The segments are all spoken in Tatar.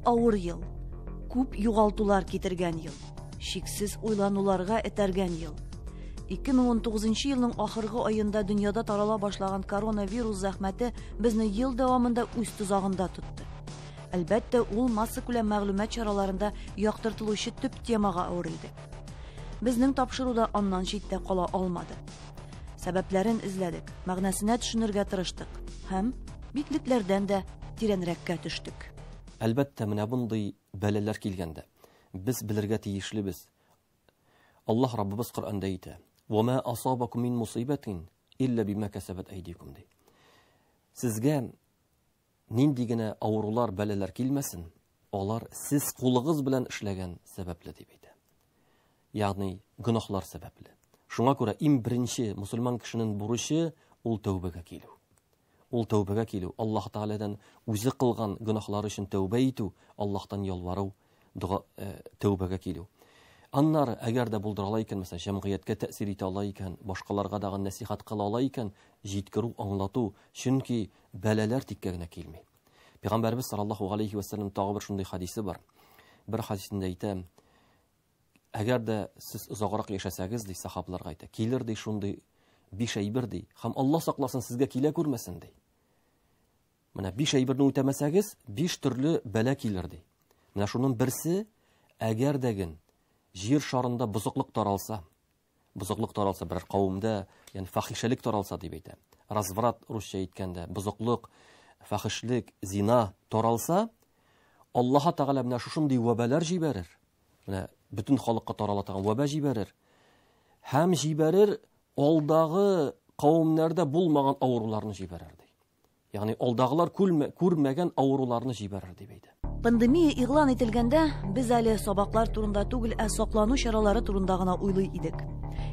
авыр ел, күп югалтулар китергән ел, шиксез уйлануларга этәргән ел. 2019 елның ахыргы аенда дөньяда тарала башлаган коронавирус зәхмәте безне ел дәвамында үз тозагында тотты. Әлбәттә, ул массакүләм мәгълүмат чараларында яктыртылучы төп темага әверелде. Безнең тапшыру да аннан читтә кала алмады. Сәбәпләрен эзләдек, мәгънәсенә төшенергә тырыштык һәм битлекләрдән дә тирәнрәккә төштек. Әлбәттә, менә мондый бәлаләр килгәндә, без белергә тиешлебез. Аллаһ Раббыбыз Коръәндә әйтә: "Ва ма асабакум мин мусибатин илля бима касабат айдикум" ди. Сезгә нинди генә авырулар, бәлаләр килмәсен, алар сез кулыгыз белән эшләгән сәбәпле дип әйтә. Ягъни гөнаһлар сәбәпле. Шуңа күрә иң беренче мусульман кешенең бурычы ул тәүбәгә килү. Ул тәүбәгә килү, Аллаһ Тәгаләдән үзе кылган гөнаһлар өчен тәүбә итү, Аллаһтан ялвару, дога, э, тәүбәгә килү. Аннары, әгәр дә булдыра ала икән, мәсәлән, җәмгыятькә тәэсир итә ала икән, башкаларга дагы нәсихәт кыла ала икән, җиткерү, аңлату, чөнки бәлаләр тиккә генә килми. Пәйгамбәрбез саллаллаһу алейхи ва саллям тагы бер шундый хадисе бар. Бер хадисендә әйтә, әгәр дә сез озаграк яшәсәгез, ди сахабаларга әйтә, килер ди шундый биш әйбер ди, һәм Аллаһ сакласын сезгә килә күрмәсен ди. Менә биш әйберне үтәмәсәгез, биш төрле бәла килер ди. Менә шуның берсе, әгәр дәген җир шарында бозыклык таралса, бозыклык таралса берәр кавемдә, ягъни фахишәлек таралса дип әйтә. Разврат русча әйткәндә, бозыклык, фахишлек, зина таралса, Аллаһ Тәгалә менә шушындый вәбәләр җибәрер. Менә бөтен халыкка тарала торган вәбә җибәрер. Һәм җибәрер алдагы кавемнәрдә булмаган авыруларны җибәрер ди. Ягъни алдагылар күрмәгән авыруларны җибәрер дип әйтә. Пандемия игълан ителгәндә, без әле сабаклар турында түгел, ә саклану чаралары турында гына уйлый идек.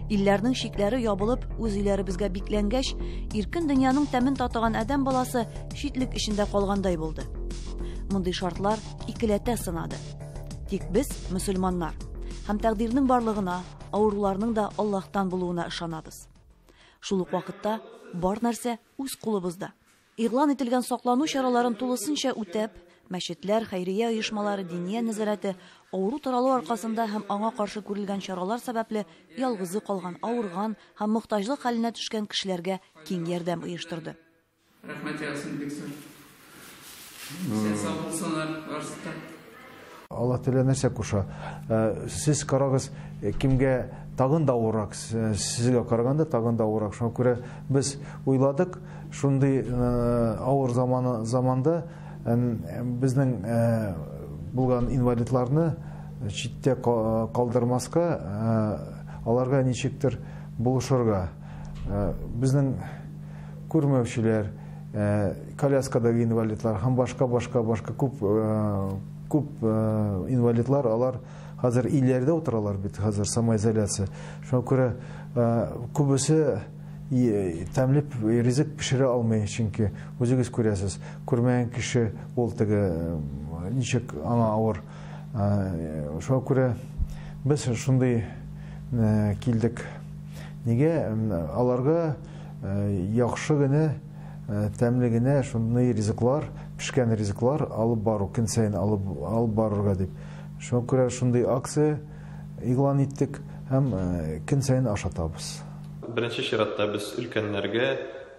Илләрнең чикләре ябылып, үз өйләребезгә бикләнгәч, иркен дөньяның тәмен татыган адәм баласы читлек эчендә калгандай булды. Мондый шартлар икеләтә сынады. Тик без, мөселманнар, һәм тәкъдирнең барлыгына, авыруларның да Аллаһтан булуына ышанабыз. Шул ук вакытта бар нәрсә үз кулыбызда. Игълан ителгән саклану чараларын тулысынча үтәп, мәчетләр, хәйрия оешмалары, диния нәзарәте авыру таралу аркасында һәм аңа каршы күрелгән чаралар сәбәпле ялгызы калган, авырган һәм мохтаҗлык хәленә төшкән кешеләргә киң ярдәм оештырды. Рәхмәт яусын, бик зур. Исән сау булсыннар барысы да. Аллаһ Тәгалә нәрсә куша? Сез карагыз, кемгә тагын да авыррак, сезгә караганда тагын да авыррак. Шуңа күрә без уйладык, шундый авыр заманда безнең булган инвалидларны читтә калдырмаска, аларга ничектер булышырга. Безнең күрмәүчеләр, коляскадагы инвалидлар һәм башка, башка, башка күп, күп инвалидлар, алар хәзер өйләрдә утыралар бит, хәзер самоизоляция. Шуңа күрә күбесе тәмле ризык пешерә алмый, чөнки үзегез күрәсез, күрмәгән кеше ул теге ничек аңа авыр. Шуңа күрә без шундый килдек. Нигә аларга яхшы генә, тәмле генә шундый ризыклар, пешкән ризыклар алып бару, көн саен алып барырга дип. Шуңа күрә шундый акция игълан иттек һәм көн саен ашатабыз. Беренче чиратта без өлкәннәргә,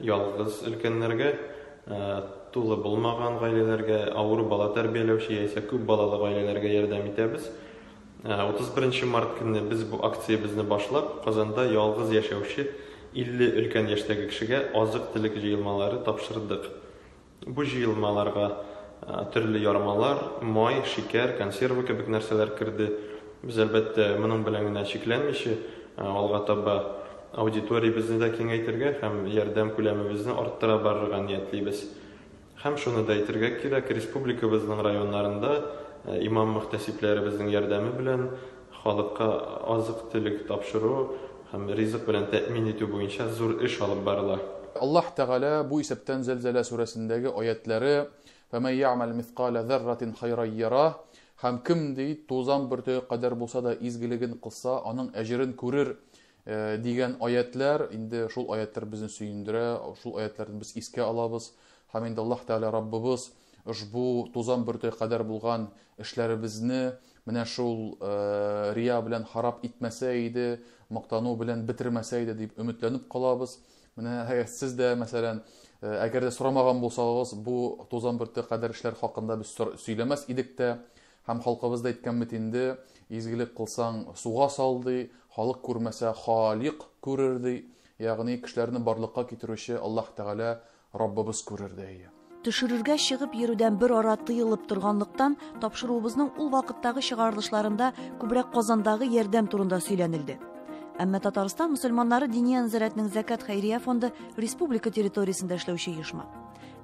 ялгыз өлкәннәргә, тулы булмаган гаиләләргә, авыру бала тәрбияләүче яисә күп балалы гаиләләргә ярдәм итәбез. 31 март көнне без бу акциябезне башлап, Казанда ялгыз яшәүче 50 өлкән яшьтәге кешегә азык-төлек җыелмалары тапшырдык. Бу җыелмаларга төрле ярмалар, май, шикәр, консерва кебек нәрсәләр керде. Без, әлбәттә, моның белән генә чикләнмичә, алга таба аудиториябезне дә киңәйтергә һәм ярдәм күләмебезне арттыра барырга ниятлибез. Һәм шуны да әйтергә кирәк, республикабызның районнарында имам-мөхтәсибләребезнең ярдәме белән халыкка азык-төлек тапшыру һәм ризык белән тәэмин итү буенча зур эш алып барыла. Аллаһ Тәгалә бу исәптән Зәлзәлә сүрәсендәге аятьләре, Фәмән йәгъмәл мискалә зәррәтин хайран ярah, һәм кем, ди, тузан бөртеге кадәр булса да изгелеген кылса, аның әҗерен күрер, дигән аятьләр, инде шул аятьләр безне сөендерә, шул аятьләрне без искә алабыз. Һәм инде Аллаһ Тәгалә Раббыбыз ошбу тузан бөртеге кадәр булган эшләребезне менә шул рия белән харап итмәсә иде, мактану белән бетермәсә иде дип өметләнеп калабыз. Менә сез дә, мәсәлән, әгәр дә сорамаган булсагыз, бу тузан бөртеге кадәр эшләр хакында без сөйләмәс идек тә. Һәм халкыбыз да әйткән бит инде, изгелек кылсаң, суга сал ди, халык күрмәсә, Халик күрер ди. Ягъни кешеләрне барлыкка китерүче Аллаһ Тәгалә Раббыбыз күрер ди. Төшерергә чыгып йөрүдән бер ара тыелып торганлыктан, тапшыруыбызның ул вакыттагы чыгарылышларында күбрәк Казандагы ярдәм турында сөйләнелде. Әмма Татарстан мөселманнары Диния нәзарәтенең Зәкят хәйрия фонды республика территориясендә эшләүче оешма.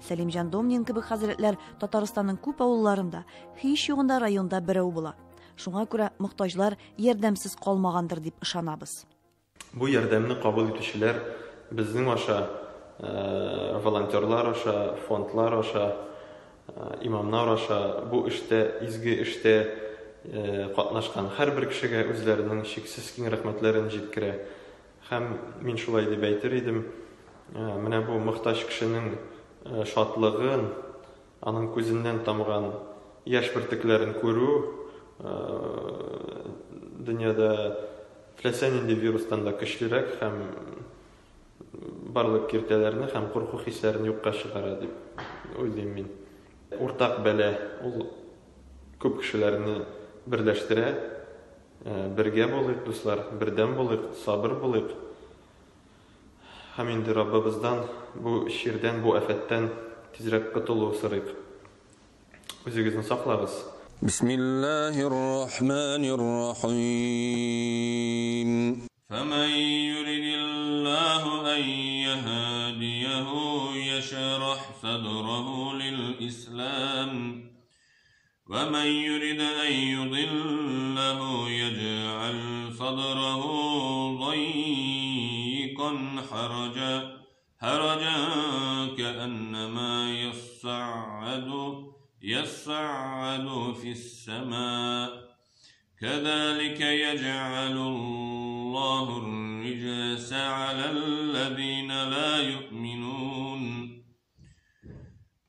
Сәлимҗан Домнин кебек хәзрәтләр Татарстанның күп авылларында, һич югында районда берәү була. Шуңа күрә мохтаҗлар ярдәмсез калмагандыр дип ышанабыз. Бу ярдәмне кабул итүчеләр безнең аша, волонтерлар аша, фондлар аша, имамнар аша бу эштә, изге эштә катнашкан һәрбер кешегә үзләренең чиксез киң рәхмәтләрен җиткерә. Һәм мин шулай дип әйтер идем, менә бу мохтаҗ кешенең шатлыгын, аның күзеннән тамган яшь бөртекләрен күрү дөньяда теләсә нинди вирустан да көчлерәк һәм барлык киртәләрне һәм курку хисләрен юкка чыгара дип уйлыйм мин. Уртак бәла ул күп кешеләрне берләштерә. Бергә булыйк, дуслар, бердәм булыйк, сабыр булыйк. Һәм инде Раббыбыздан бу чирдән, бу афәттән тизрәк котылу сорыйк. Үзегезне саклагыз. Бисмиллаһир рахманир рахим. فمن يرد الله أن يهديه يشرح صدره للإسلام ومن يرد أن يضله يجعل صدره ضيقا حرجا كأنما يصعد في السماء كذلك يجعل الله الرجس على الذين لا يؤمنون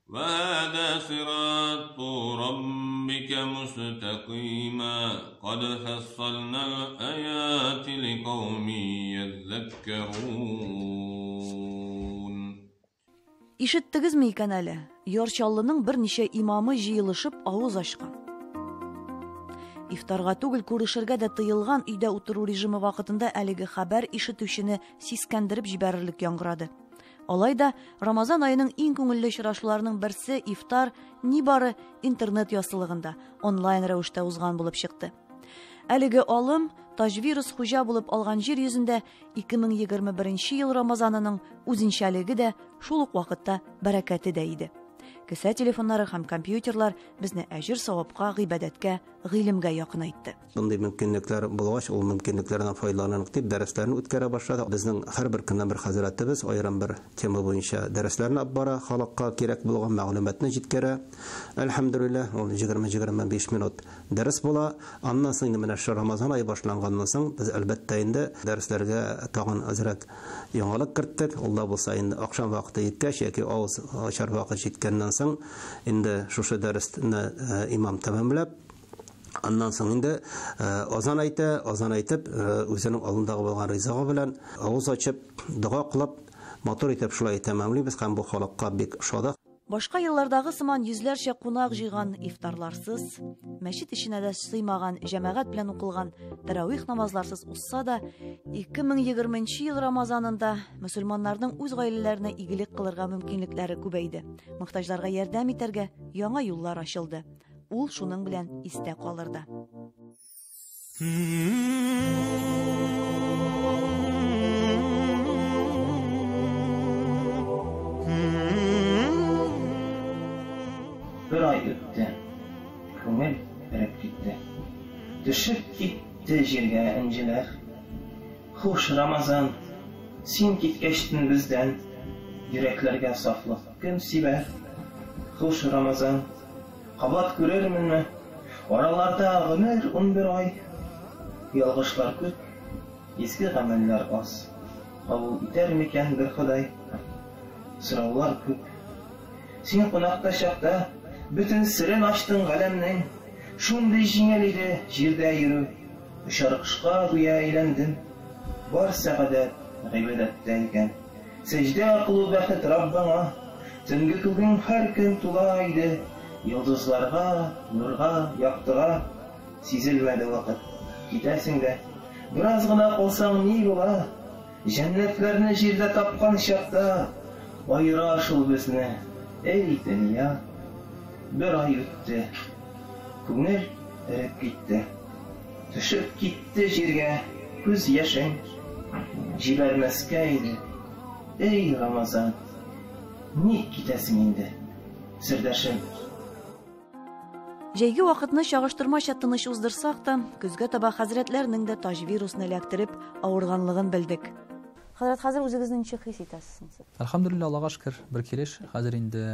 وهذا صراط ربك مستقيما قد فصلنا الآيات لقوم يذكرون. Ишеттегезме икән әле? Яр Чаллының берничә имамы җыелышып авыз ачкан. Ифтарга түгел, күрешергә дә тыелган өйдә утыру режимы вакытында әлеге хәбәр ишетүчене сискәндереп җибәрерлек яңгырады. Алай да Рамазан аеның иң күңелле очрашуларының берсе ифтар нибары интернет яссылыгында онлайн рәвештә узган булып чыкты. Әлеге алым таҗвирус хуҗа булып алган җир йөзендә 2021 ел Рамазанының үзенчәлеге дә, шул ук вакытта бәрәкәте дә иде. Кесә телефоннары һәм компьютерлар безне әҗер савапка, гыйбадәткә, гыйлемгә якынайтты. Мондый мөмкинлекләр булгач, ул мөмкинлекләрдән файдаланыйк дип дәресләрне үткәрә башладык. Безнең һәрбер көннән бер хәзрәтебез аерым бер тема буенча дәресләрне алып бара, халыкка кирәк булган мәгълүматны җиткерә. Әлхәмдүлилләһ, ул 20-25 минут дәрес була. Аннан соң инде менә шу Рамазан ае башланганнан соң без әлбәттә инде дәресләргә тагын әзрәк яңалык керттек. Ул да булса инде акшам вакыты җиткәч яки авыз ачар вакыт җиткәннән соң инде шушы дәресне имам тәмамлап, аннан соң инде азан әйтә, азан әйтеп, үзенең алдындагы булган ризыгы белән авыз ачып, дога кылып, матур итеп шулай тәмамлыйбыз һәм бу халыкка бик ошады. Башка еллардагы сыман йөзләрчә кунак җыйган ифтарларсыз, мәчет эченә дә сыймаган җәмәгать белән укылган тәравих намазларсыз узса да, 2020 ел Рамазанында мөселманнарның үз гаиләләренә игелек кылырга мөмкинлекләре күбәйде. Мохтаҗларга ярдәм итәргә яңа юллар ачылды. Ул шуның белән истә калыр да. Бер ай үтте, күңел эреп китте. Төшеп китте җиргә энҗеләр. Хуш, Рамазан, син киткәчтен бездән, йөрәкләргә сафлык кем сибәр? Хуш, Рамазан, кабат күрерменме? Араларда гомер 11 ай. Ялгышлар күп, изге гамәлләр аз. Кабул итәр микән бер Ходай? Сораулар күп. Син кунакта чакта Бөтен серен ачтың галәмнең. Шундый җиңел иде җирдә йөрү. Очар кошка гүя әйләндем. Бар сәгадәт гыйбадәттә икән. Сәҗдә кылу бәхет Раббыңа. Төнге күгең һәр көн тула иде. Йолдызларга, нурга, яктыга. Сизелмәде вакыт. Китәсең дә. Бераз гына калсаң ни була? Җәннәтләрне җирдә тапкан чакта Аера шул безне, әй дөнья. Бер ай үтте. Күңел эреп китте. Төшеп китте җиргә күз яшең. Җибәрмәскә иде, әй Рамазан. Ник китәсең инде, сердәшем? Җәйге вакытны чагыштырмача тыныч уздырсак та, көзгә таба хәзрәтләрнең дә таҗ вирусны эләктереп авырганлыгын белдек. Хәзрәт, хәзер үзегезне ничек хис итәсез соң сез? Әлхәмдүлилләһ, Аллага шөкер, бер килеш. Хәзер инде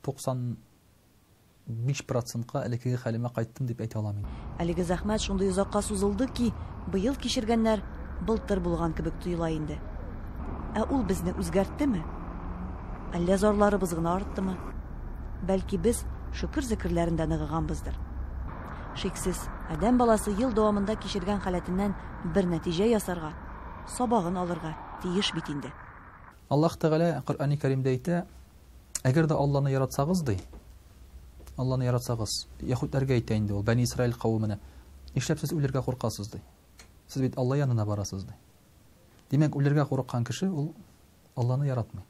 95 процентка элеккеге хәлемә кайттым дип әйтә алам инде. Әлеге зәхмәт шундый озакка сузылды ки, быел кичергәннәр былтыр булган кебек тоела инде. Ә ул безне үзгәрттеме? Әллә зарларыбыз гына арттымы? Бәлки без шөкер зекерләрендә ныгыганбыздыр. Шиксез, адәм баласы ел дәвамында кичергән халәтеннән бер нәтиҗә ясарга, сабагын алырга тиеш бит инде. Аллаһ Тәгалә Коръәни Кәримдә әйтә, Әгәр дә Алланы яратсагыз, ди, Алланы яратсагыз, яһүдләргә әйтә инде ул, Бәни Исраил кавеменә, нишләп сез үлергә куркасыз, ди. Сез бит Алла янына барасыз, ди. Димәк, үлергә курыккан кеше ул Алланы яратмый.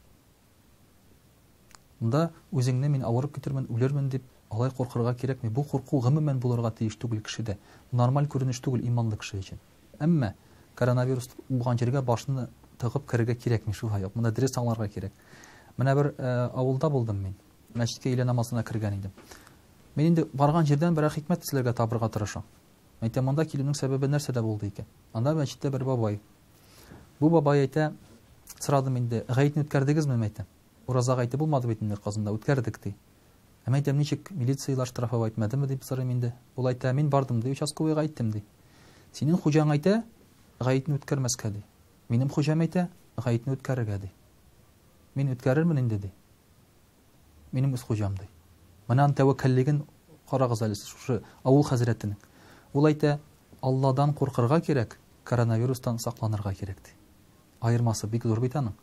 Монда үзеңне мин авырып китермен, үлермен дип алай куркырга кирәкми. Бу курку гомумән булырга тиеш түгел кешедә. Нормаль күренеш түгел иманлы кеше өчен. Әмма коронавирус булган җиргә башны тыгып керергә кирәкми шулай ук. Монда дөрес аңларга кирәк. Менә бер э, авылда булдым мин. Мәчеткә өйлә намазына кергән идем. Мин инде барган җирдән берәр хикмәт эзләргә табырга тырышам. Әйтәм, монда килүнең сәбәбе нәрсәдә булды икән? Анда мәчеттә бер бабай. Бу бабай әйтә, сорадым инде, гаетне үткәрдегезме, әйтәм. Ураза гаете булмады бит инде Казанда, үткәрдек, ди. Ә әйтәм, ничек милицияләр штрафовать итмәдеме дип сорыйм инде. Ул әйтә, мин бардым, ди, участковыйга әйттем, ди. Синең хуҗаң әйтә, гаетне үткәрмәскә, ди. Минем хуҗам әйтә, гаетне үткәрергә, ди. Мин үткәрермен инде, ди. Минем үз хуҗам, ди. Менә аның тәвәккәллеген карагыз әле сез шушы авыл хәзрәтенең. Ул әйтә, Алладан куркырга кирәк, коронавирустан сакланырга кирәк, ди. Аермасы бик зур бит аның.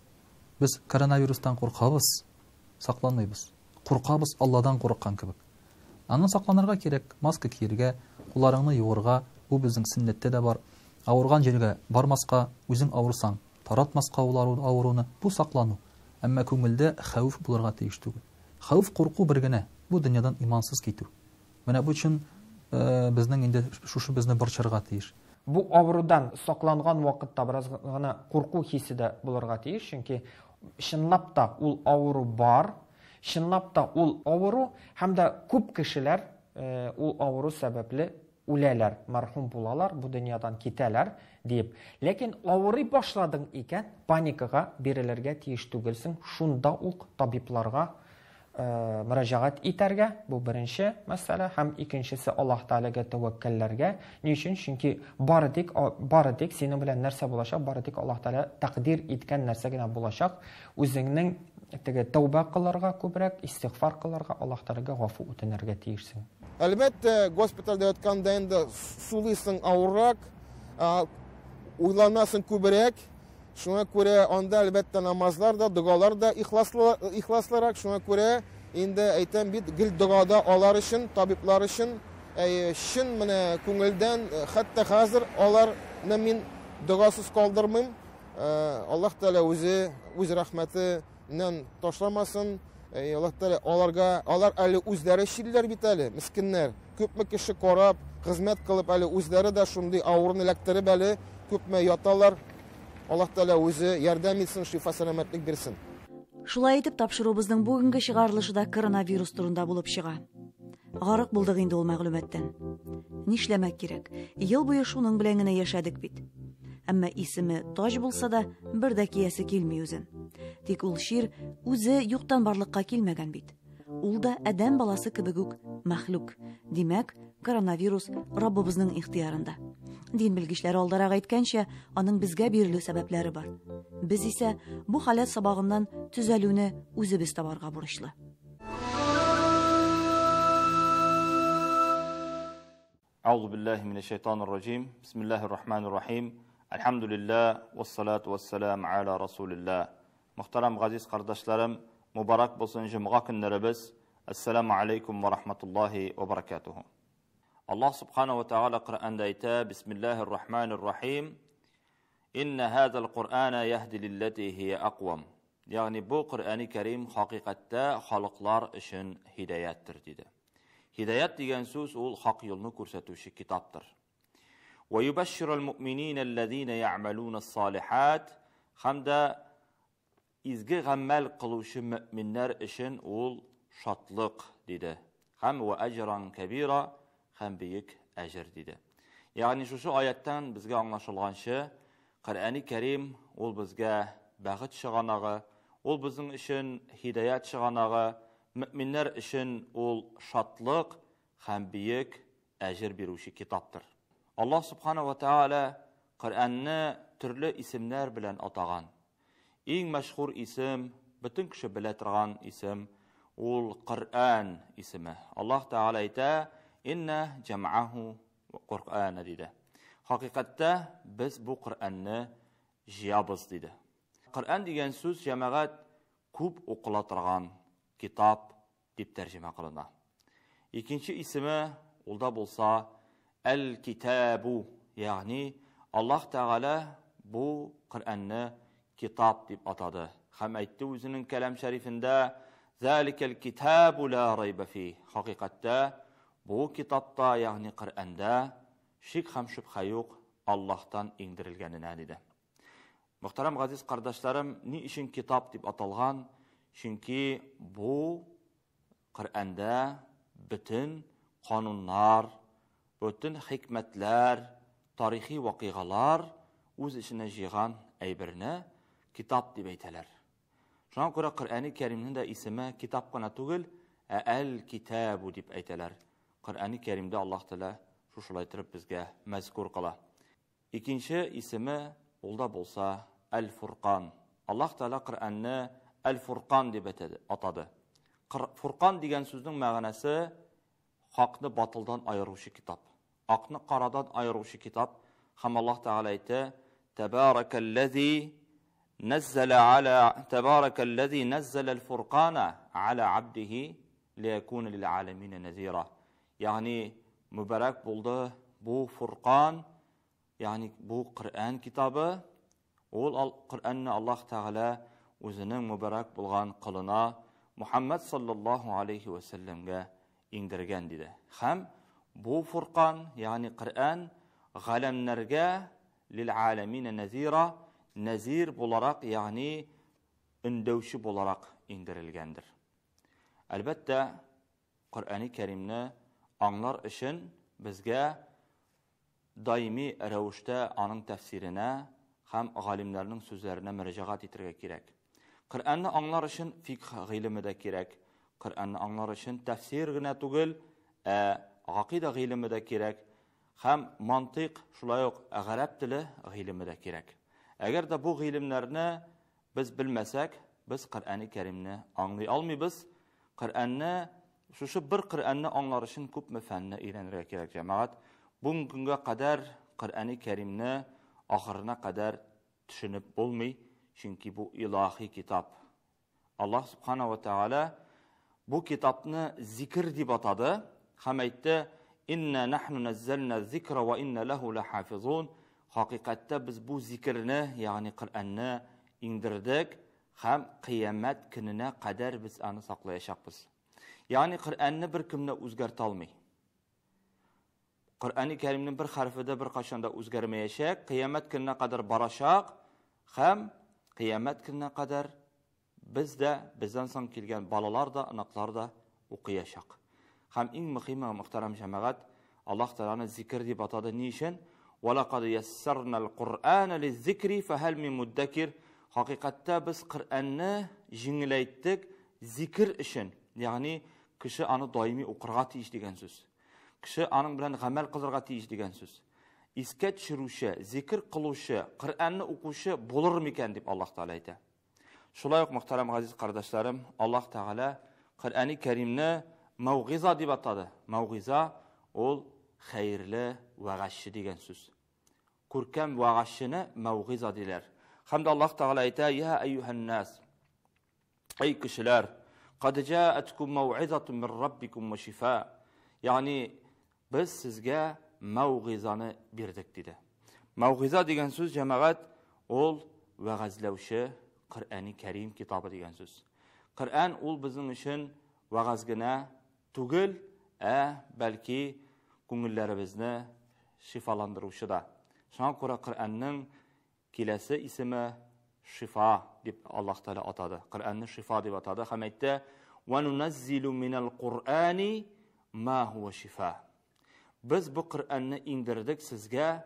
Без коронавирустан куркабыз, сакланмыйбыз. Куркабыз Алладан курыккан кебек. Аннан сакланырга кирәк, маска киергә, кулларыңны юырга, бу безнең сөннәттә дә бар. Авырган җиргә бармаска, үзең авырсаң, таратмаска ул авыруны, бу саклану. Әмма күңелдә хәвеф булырга тиеш түгел. Хәвеф, курку бер генә, бу дөньядан имансыз китү. Менә бу чын безнең инде шушы безне борчырга тиеш. Бу авырудан сакланган вакытта бераз гына курку хисе дә булырга тиеш, чөнки чынлап та ул авыру бар, чынлап та ул авыру һәм дә күп кешеләр ул авыру сәбәпле үләләр, мәрхүм булалар, бу дөньядан китәләр диеп. Ләкин авырый башладың икән, паникага бирелергә тиеш түгелсең, шунда ук табибларга мөрәҗәгать итәргә, бу беренче мәсьәлә, һәм икенчесе Аллаһ Тәгаләгә тәвәккәлләргә. Ни өчен? Чөнки бары тик бары тик синең белән нәрсә булачак, бары тик Аллаһ Тәгалә тәкъдир иткән нәрсә генә булачак. Үзеңнең теге тәүбә кылырга күбрәк, истигъфар кылырга, Аллаһ Тәгаләгә гафу үтенергә тиешсең. Әлбәттә, госпитальдә ятканда инде сулыйсың авыррак, уйланасың күбрәк. Шуңа күрә анда, әлбәттә, намазлар да, догалар да ихласлы, ихласлырак. Шуңа күрә инде әйтәм бит, гел догада алар өчен, табиблар өчен, әй, чын менә күңелдән, хәтта хәзер аларны мин догасыз калдырмыйм. Аллаһ Тәгалә үзе үз рәхмәтеннән ташламасын. Аллаһ Тәгалә аларга, алар әле үзләре чирлиләр бит әле, мескеннәр. Күпме кеше карап, хезмәт кылып әле үзләре дә шундый авыруны эләктереп әле күпме яталар. Аллаһ Тәгалә үзе ярдәм итсен, шифа сәламәтлек бирсен. Шулай итеп, тапшыруыбызның бүгенге чыгарылышы да коронавирус турында булып чыга. Гарык булдык инде ул мәгълүматтан. Нишләмәк кирәк? Ел буе шуның белән генә яшәдек бит. Әмма исеме таҗ булса да, бер дә киясе килми үзен. Тик ул чир үзе юктан барлыкка килмәгән бит. Ул да адәм баласы кебек үк мәхлук. Димәк, коронавирус Раббыбызның ихтыярында. Дин белгечләре алдарак әйткәнчә, аның безгә бирелү сәбәпләре бар. Без исә бу халәт сабагыннан төзәлүне үзебез табарга бурычлы. Әгъузу биллаһи минәш шайтанир раҗим. Бисмиллаһир рахманир рахим. Әлхәмдүлиллаһ, вассалату вассалам аля расулиллаһ. Мөхтәрәм газиз кардәшләрем, мубарак булсын җомга көннәребез. Ассаламу алейкум ва рахматуллаһи ва баракатуху. Аллаһ субхана ва тааля Коръәндә әйтә: Бисмиллаһир рахманир рахим. Инна хазал Коръана яһди лиллати һия аквам. Ягъни бу Коръәни Кәрим хакыйкатьтә халыклар өчен һидаяттыр диде. Һидаят дигән сүз ул хак юлны күрсәтүче китаптыр. Ва юбашширул муъминина аллазина я'малуна ас-салихат һәм дә изге гамәл кылучы мөэминнәр өчен ул шатлык диде. Һәм ва әҗран кәбира һәм бөек әҗер диде. Ягъни шушы аяттан безгә аңлашылганчы, Коръәни Кәрим ул безгә бәхет чыганагы, ул безнең өчен һидаят чыганагы, мөэминнәр өчен ул шатлык һәм бөек әҗер бирүче китаптыр. Аллаһ Субхана ва Тааля Коръәнне төрле исемнәр белән атаган. Иң мәшһүр исем, бөтен кеше белә торган исем, ул Коръән исеме. Аллаһ Тәгалә әйтә, Инна җәмәәһу Коръәнә диде. Хакыйкатьтә без бу Коръәнне җыябыз диде. Коръән дигән сүз җәмәгать күп укыла торган китап дип тәрҗемә кылына. Икенче исеме ул да булса Әл-Китабу, ягъни Аллаһ Тәгалә бу Коръәнне китап дип атады һәм әйтте үзенең Кәлам шәрифендә Заликәл китабу ла райба фи. Хакыйкатьтә бу китапта, ягъни Коръәндә шик һәм шөбһә юк Аллаһтан иңдерелгәненә диде. Мөхтәрәм газиз кардәшләрем, ни өчен китап дип аталган? Чөнки бу Коръәндә бөтен кануннар, бөтен хикмәтләр, тарихи вакыйгалар үз эченә җыйган әйберне китап дип әйтәләр. Шуңа күрә Коръәни Кәримнең дә исеме китап кына түгел, ә әл-китабу дип әйтәләр. Коръәни Кәримдә Аллаһ Тәгалә шушылай торып безгә мәзкур кыла. Икенче исеме ул да булса Әл-Фуркан. Аллаһ Тәгалә Коръәнне Әл-Фуркан дип атады. Фуркан дигән сүзнең мәгънәсе хакны батылдан аеручы китап. Акны карадан аеручы китап. Һәм Аллаһ Тәгалә әйтә: Тәбаракаллази нәззәлә аля Тәбаракаллази нәззәләл фуркана аля абдихи лиякуна лил аламина назира. Ягъни мөбарәк булды бу Фуркан, ягъни бу Коръән китабы, ул Коръәнне Аллаһ Тәгалә үзенең мөбарәк булган колына Мухаммад саллаллаһу алейхи ва сәлләмгә иңдергән диде. Һәм бу Фуркан, ягъни Коръән галәмнәргә лил аламина назира, назир буларак, ягъни өндәүче буларак иңдерелгәндер. Әлбәттә, Коръәни Кәримне аңлар өчен безгә даими рәвештә аның тәфсиренә һәм галимнәрнең сүзләренә мөрәҗәгать итәргә кирәк. Коръәнне аңлар өчен фикх гыйлеме дә кирәк. Коръәнне аңлар өчен тәфсир генә түгел, ә гакыйда гыйлеме дә кирәк һәм мантыйк, шулай ук гарәп теле гыйлеме дә кирәк. Әгәр дә бу гыйлемнәрне без белмәсәк, без Коръәни Кәримне аңлый алмыйбыз. Коръәнне, шушы бер Коръәнне аңлар өчен күпме фәнне өйрәнергә кирәк, җәмәгать. Бүгенге көнгә кадәр Коръәни Кәримне ахырына кадәр төшенеп булмый, чөнки бу илаһи китап. Аллаһ Субхана ва Тааля бу китапны зикр дип атады һәм әйтте: "Инна нахну наззална зикра ва инна лаху лахафизун." Хакыйкатьтә без бу зикрне, ягъни Коръәнне иңдердек һәм кыямәт көненә кадәр без аны саклаячакбыз. Ягъни Коръәнне бер кем дә үзгәртә алмый. Коръәни Кәримнең бер хәрефе дә беркайчан да үзгәрмәячәк, кыямәт көненә кадәр барачак һәм кыямәт көненә кадәр без дә, бездән соң килгән балалар да, оныклар да укыячак. Һәм иң мөһиме, мөхтәрәм җәмәгать, Аллаһ Тәгаләне зикр дип атады. Ни өчен? Валакад яссарнал Куръана лиззикри фахал мин муддакир. Хакыйкатьтә без Коръәнне җиңеләйттек зикр өчен. Ягъни кеше аны даими укырга тиеш дигән сүз. Кеше аның белән гамәл кылырга тиеш дигән сүз. Искә төшерүче, зикр кылучы, Коръәнне укучы булыр микән дип Аллаһ Тәгалә әйтә. Шулай ук, мөхтәрәм газиз кардәшләрем, Аллаһ Тәгалә Коръәни Кәримне мәүгыйза дип атады. Мәүгыйза ул хәерле вәгазьче дигән сүз. Күркәм вәгазьчене мәүгыйза диләр. Һәм дә Аллаһ Тәгалә әйтә: "Я әйюһән-нас, әй кешеләр, кад җаәткум мәүгыйзатун мин раббикум ва шифа." Ягъни без сезгә мәүгыйзаны бирдек диде. Мәүгыйза дигән сүз җәмәгать ул вәгазьләүче Коръәни Кәрим китабы дигән сүз. Коръән ул безнең өчен вәгазь генә түгел, ә бәлки күңелләребезне шифаландыручы да. Шуңа күрә Коръәннең киләсе исеме шифа дип Аллаһ Тәгалә атады. Коръәнне шифа дип атады һәм әйтте: "Ва нуназзилу минал Куръани ма хуа шифа." Без бу Коръәнне иңдердек сезгә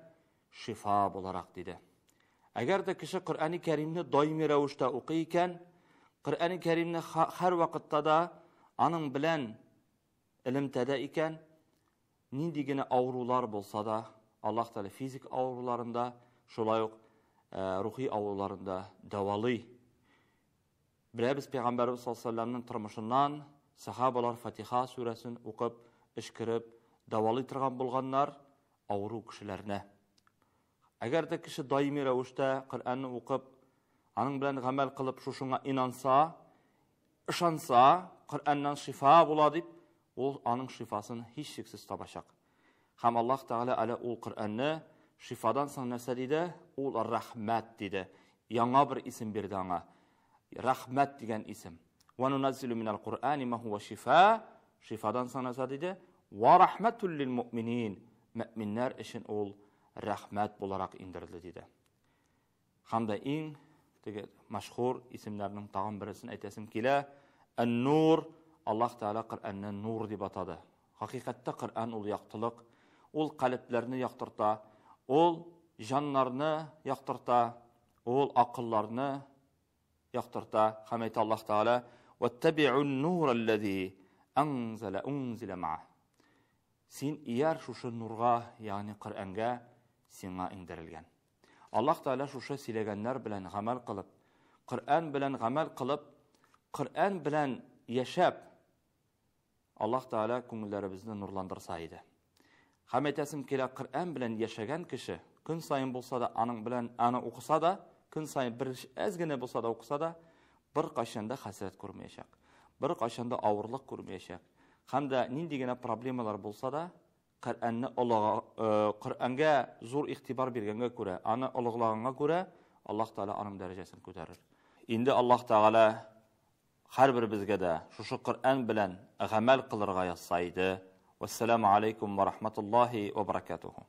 шифа буларак диде. Әгәр дә кеше Коръәни Кәримне даими рәвештә укый икән, Коръәни Кәримне һәр вакытта да аның белән элемтәдә икән, нинди генә авырулар булса да, Аллаһ Тәгалә физик авыруларын да, шулай ук э, рухи авыруларын да дәвалый. Беләбез, Пәйгамбәребез саллаллаһу алейһи вәсәлләмнең тормышыннан сахабалар Фатиха сүрәсен укып, өшкереп, дәвалый торган булганнар авыру кешеләрне. Әгәр дә кеше даими рәвештә Коръәнне укып, аның белән гамәл кылып, шушыңа инанса, ышанса, Коръәннән шифа була дип, ул аның шифасын һичшиксез табачак. Һәм Аллаһ Тәгалә әле ул Коръәнне шифадан соң нәрсә диде? Ул рәхмәт диде. Яңа бер исем бирде аңа. Рәхмәт дигән исем. Ва нуназзилу минал Куръани ма хува шифа. Шифадан соң нәрсә диде? Ва рахматул лил муъминин. Мөэминнәр өчен ул рәхмәт буларак иңдерелде диде. Һәм дә иң теге мәшһүр исемнәрнең тагын берсен әйтәсем килә. Ан-Нур, Аллаһ Тәгалә Коръәнне нур дип атады. Хакыйкатьтә Коръән ул яктылык, ул калебләрне яктырта, ул җаннарны яктырта, ул акылларны яктырта һәм әйтә Аллаһ Тәгалә: "Ваттаби'ун нураллази анзала унзила ма'а." Син ияр шушы нурга, ягъни Коръәнгә сиңа иңдерелгән. Аллаһ Тәгалә шушы сөйләгәннәр белән гамәл кылып, Коръән белән гамәл кылып, Коръән белән яшәп, Аллаһ Тәгалә күңелләребезне нурландырса иде. Һәм әйтәсем килә, Коръән белән яшәгән кеше, көн саен булса да аның белән аны укыса да, көн саен бер әз генә булса да укыса да, беркайчан да хәсрәт күрмәячәк. Беркайчан да авырлык күрмәячәк. Һәм дә нинди генә проблемалар булса да, Коръәнне олыга, э, Коръәнгә зур игътибар биргәнгә күрә, аны олыглаганга күрә, Аллаһ Тәгалә аның дәрәҗәсен күтәрер. Инде Аллаһ Тәгалә һәрберебезгә дә шушы Коръән белән гамәл кылырга язса иде. Вассаламу алейкум ва рахматуллахи ва баракатуху.